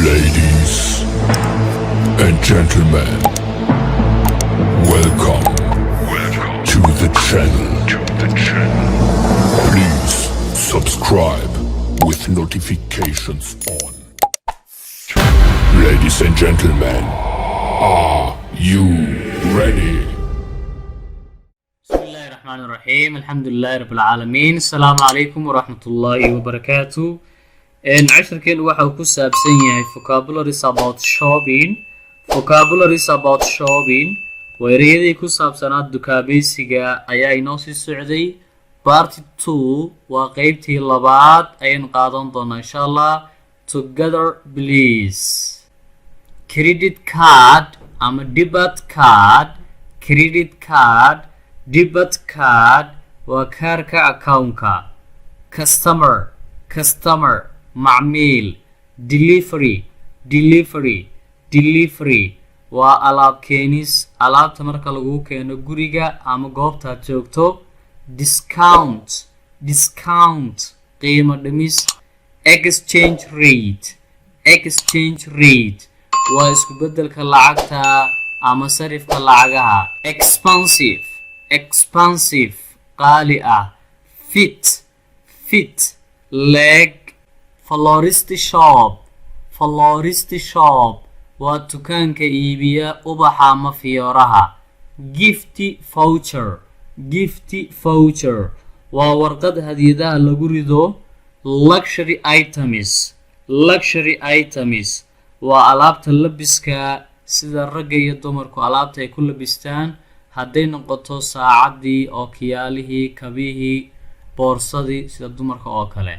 Ladies and gentlemen, welcome to the channel. Please subscribe with notifications on. Ladies and gentlemen, are you ready? بسم الله الرحمن الرحيم، الحمد لله رب العالمين، السلام عليكم ورحمة الله وبركاته. Casharkeenu waxa uu ku saabsan yahay vocabularies about shopping. Vocabularies about shopping waa ereyadii ku saabsanaa dukaamaysiga ayaa inoo sii socday. Part 2 waa qeybtii labaad ayaynu qaadan doonaa, insha Allah. Together, please. Credit card ama debit card. Credit card, debit card waa kaarka accountka. Customer, customer, macmiil. Delivery, delivery, delivery waa alaab keenis, alaabta marka lagu keeno guriga ama goobtaad joogto. Discount, discount, qiimo dhimis. Exchange rate, exchange rate waa isku beddelka lacagta ama sarifka lacagaha. Expensive, expensive, qaali ah. Fit, fit, leeg. Florist shop, florist shop waa dukaanka iibiya ubaxa ama fiyooraha. Gift voucher, gift voucher waa warqad hadiyadaha lagu rido. Luxury items, luxury items waa alaabta labiska, sida ragga iyo dumarku alaabta ay ku labistaan, hadday noqoto saacaddii, ookiyaalihii, kabihii, boorsadii, sida dumarka oo kale.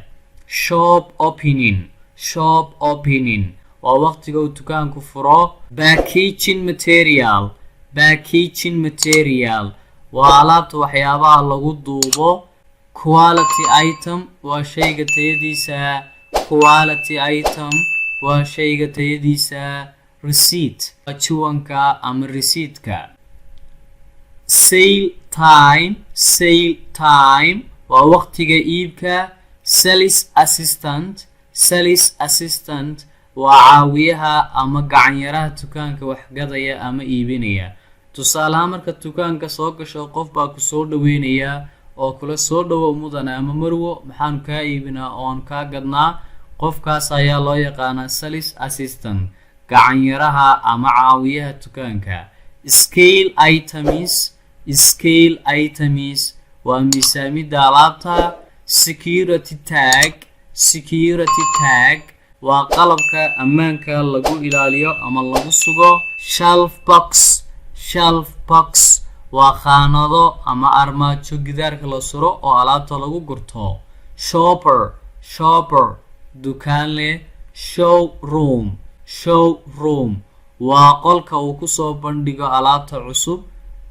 Shop opening, shop opening waa waqtiga uu dukaanku furo. Packaging material, packaging material waa alaabta waxyaabaha lagu duubo. Quality item waa shayga tayadiisa. Quality item waa shayga tayadiisa. Receipt waa ciwaanka ama receiptka. Sale time, sale time waa waqtiga iibka. Sales assistant, sales assistant waa caawiyaha ama gacanyaraha dukaanka wax gadaya ama iibinaya. Tusaalahaan, marka dukaanka soo gasho, qof baa ku soo dhaweynaya oo kula soo dhawow, mudane ama marwo, maxaanu kaa iibinaa oo aan kaa gadnaa? Qofkaas ayaa loo yaqaanaa sales assistant, gacanyaraha ama caawiyaha dukaanka. Scale items, scale items waa miisaamida alaabta. Security tag, security tag waa qalabka ammaanka lagu ilaaliyo ama lagu sugo. Shelf box, shelf box waa khaanado ama armaajo gidaarka la suro oo alaabta lagu gurto. Shopper, shopper, dukaan leh. Showroom, showroom waa qolka uu kusoo bandhigo alaabta cusub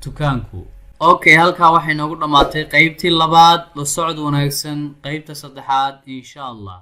dukaanku. Okay, halkaa waxay noogu dhammaatay qeybtii labaad. La socod wanaagsan qeybta saddexaad, insha Allah.